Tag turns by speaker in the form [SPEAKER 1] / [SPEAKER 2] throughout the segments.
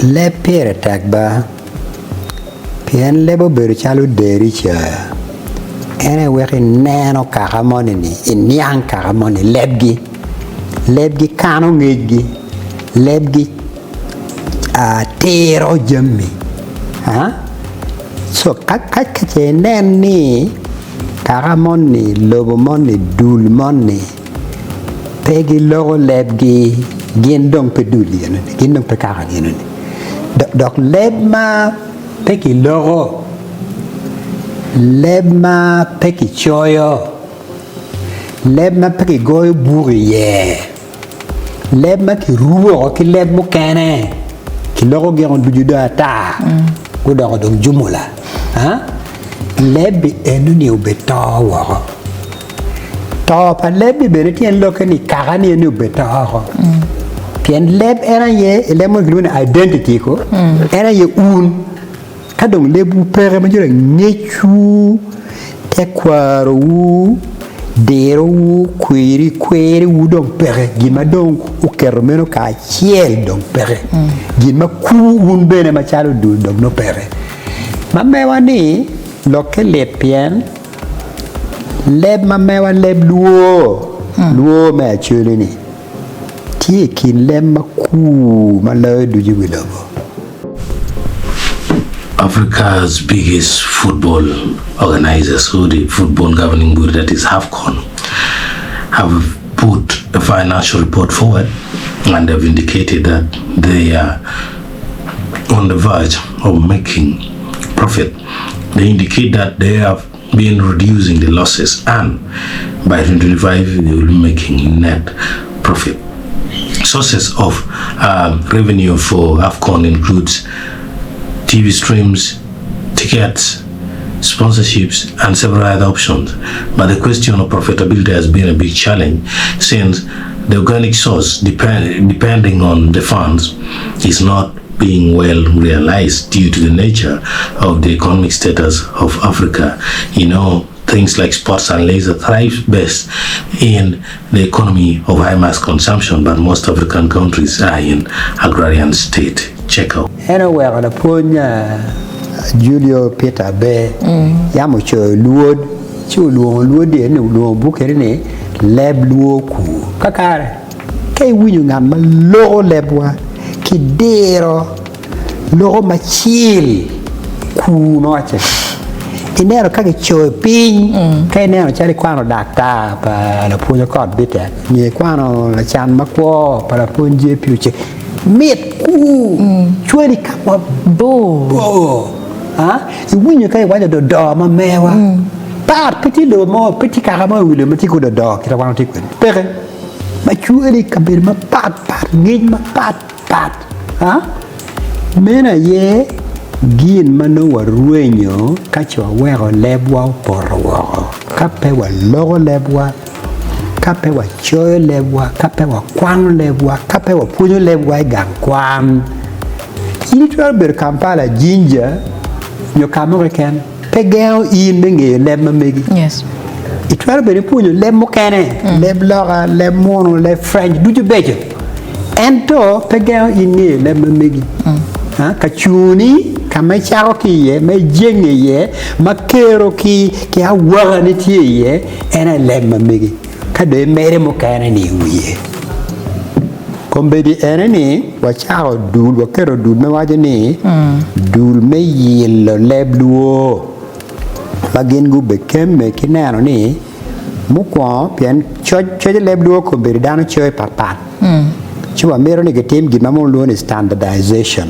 [SPEAKER 1] Leb pire tek ba, pien leb obedo calo derica, en aye weko ineno kaka moni-ni, iniang kaka moni lebgi, lebgi kano ngecgi, lebgi tiro jami. Co ka ce inen ni kaka moni, lobo moni, dul moni pe giloko lebgi, gin dong pe dul enoni, gin dong pe kaka enoni. Dok leb ma pe kiloko, leb ma pe kicoyo, leb ma pe kigoyo buk iye, Leb ma kirubo woko ki leb mukene, kiloko gin ducu dong ata, gudoko dong jumula. Leb-bi enoni obeto woko. To pa leb-bi bene tyen lokke ni kaka-ni eni obeto woko. Pien leb en aye, i leb mo kilwongo ni identity ko, en aye un. Ka dong lebwu peke ma nyuto ngecwu, tekwarowu, dirowu, kwiri kwiriwu dong peke, gin ma dong oketo meno kacel dong peke, gin ma kubo wun bene macalo dul dong nongo peke. Ma mewa ni lokke lit pien leb ma mewa leb lwor, lwor me Acholi-ni tye i kin leb makur ma loyo ducu i wi lobo.
[SPEAKER 2] Africa's biggest football organizers or the football governing body that is AFCON have put a financial report forward and have indicated that they are on the verge of making profit. They indicate that they have been reducing the losses and by 2025 they will be making net profit. Sources of uh, revenue for AFCON includes TV streams, tickets, sponsorships, and several other options. But the question of profitability has been a big challenge since the organic source, depend, depending on the funds, is not being well realized due to the nature of the economic status of Africa. You know, things like sports and leisure thrive best in the economy of high mass consumption, but most African countries are in agrarian state. Check out.
[SPEAKER 1] En oweko lapwony Julio Peter Aber yam ocoyo lwod ci olwongo lwod-di eni olwongo buk eni ni Leb Lwo Kur. Kakare, ka iwinyo ngat ma loko lebwa ki diro, loko macil kur ma wacce, ineno ka kicoyo piny, ka ineno calo ikwano daktar pa lapwony Okot Bitek nyo ikwano lacan makwo pa lapwony JP Oceng, mit kur cwali ka mabor. Iwinyo ka iwaco dodo ma mewa pat pe tye lobo mo pe tye kaka mo i wi lobo ma tye ki ododo kit ma wan watye kwede peke ma cwali i kabedo mapat pat ngec mapat pat meno aye gin ma nongo warwenyo ka ce waweko lebwa opoto woko ka pe waloko lebwa Ka pe wacoyo lebwa, ka pe wakwano lebwa, ka pe wapwonyo lebwa i gang kwan, in itwero bedo Kampala, Jinja, nyo ka mo keken, pe gengo in me ngeyo leb ma megi. Itwero bene pwonyo leb mukene, leb loka, leb munu, leb French, ducu beco. Ento pe gengo in ngeyo leb ma megi. Ka cungoni ka ma icako ki iye, ma ijenge iye, ma kero ki awakani tye iye, En aye leb ma megi, ka dong imedo mukene-ni i wiye. Kombeddi ene ni wacako dul, waketo dul me waco ni dul me yilo leb lwor ma gin gubekemme ki neno ni mukwongo pien coc coc leb lwor kombeddi dano coyo patpat ci wamito ni gitim gin ma mono lwongo ni standardization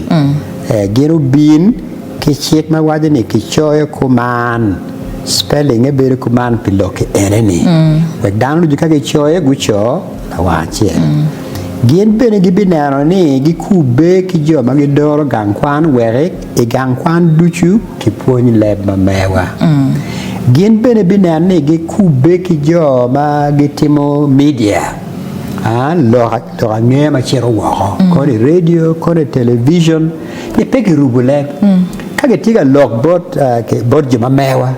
[SPEAKER 1] gin obin Ki cik ma waco ni kicoyo kuman, spelling-nge bedo kuman pi lok ene-ni, wek dano ducu ka gicoyo guco lawang acel. Gin bene gibineno ni gikubbe ki jo ma gidoro gang kwan wek i gang kwan ducu kipwony leb ma mewa. Gin bene bineno ni gikubbe ki jo ma gitimo media, lok angeya ma cito woko, kono i redio, kono i television. ni pe girubo leb. Ka gitye ka lok bot jo ma mewa,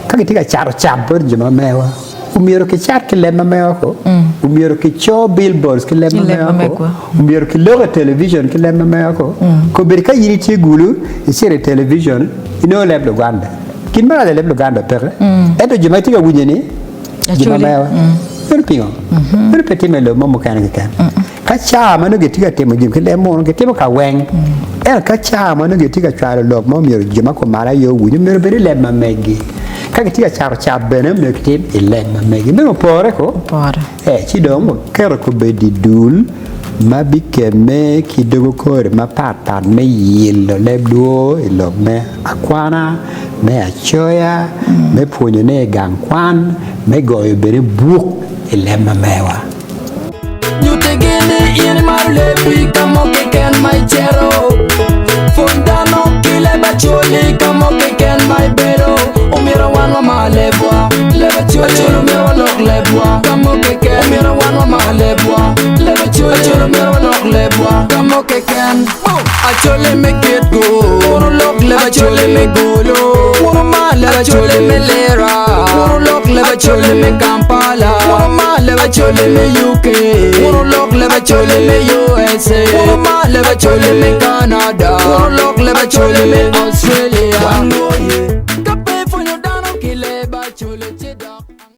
[SPEAKER 1] ka gitye ka cato cat bot jo ma mewa, Omyero kicat ki leb ma mewa ko, omyero kico billboards ki leb ma mewa ko, omyero kilok i television ki leb ma mewa ko. Kobedo ka in itye Gulu, icito i television, inongo leb Luganda. Gin marac i leb Luganda peke, ento jo ma gitye ka winye ni jo ma mewa. Meno pingo? Meno pe timme i lobo mo mukene keken. Ka caa ma nongo gitye ka timo jami ki leb munu, gitimo ka weng. Ento ka caa ma nongo gitye ka cwalo lok mo myero jo ma kumalo aye owiny, myero obed i leb ma meggi. Ka gitye ka cato cat bene myero gitim i leb ma meggi. Meno opore ko?
[SPEAKER 3] Opore.
[SPEAKER 1] Ee, ci dong waketo kobedi dul ma bikemme ki dogo kore mapat pat me yilo leb lwo i lok me akwana, me acoya, me pwonyone i gang kwan, me goyo bene buk i leb ma mewa.
[SPEAKER 4] Nyutigi ni in imaro lebbi ka mo keken ma icito. Pwony dano ki leb Acholi ka mo keken ma ibedo. Omyero wan wamar lebwa, leb Acholi. Acholi omyero walok lebwa ka mo keken. Omyero wan wamar lebwa, leb Acholi. Acholi omyero walok lebwa ka mo keken. Acholi me Kitgo, wun wulok leb Acholi me Gulu, wun wumar leb Acholi me Lira, wun wulok leb Acholi me Kampala, wun wumar leb Acholi me UK, wun wulok leb Acholi me USA, wun wumar leb Acholi me Canada, wun wulok leb Acholi me Australia.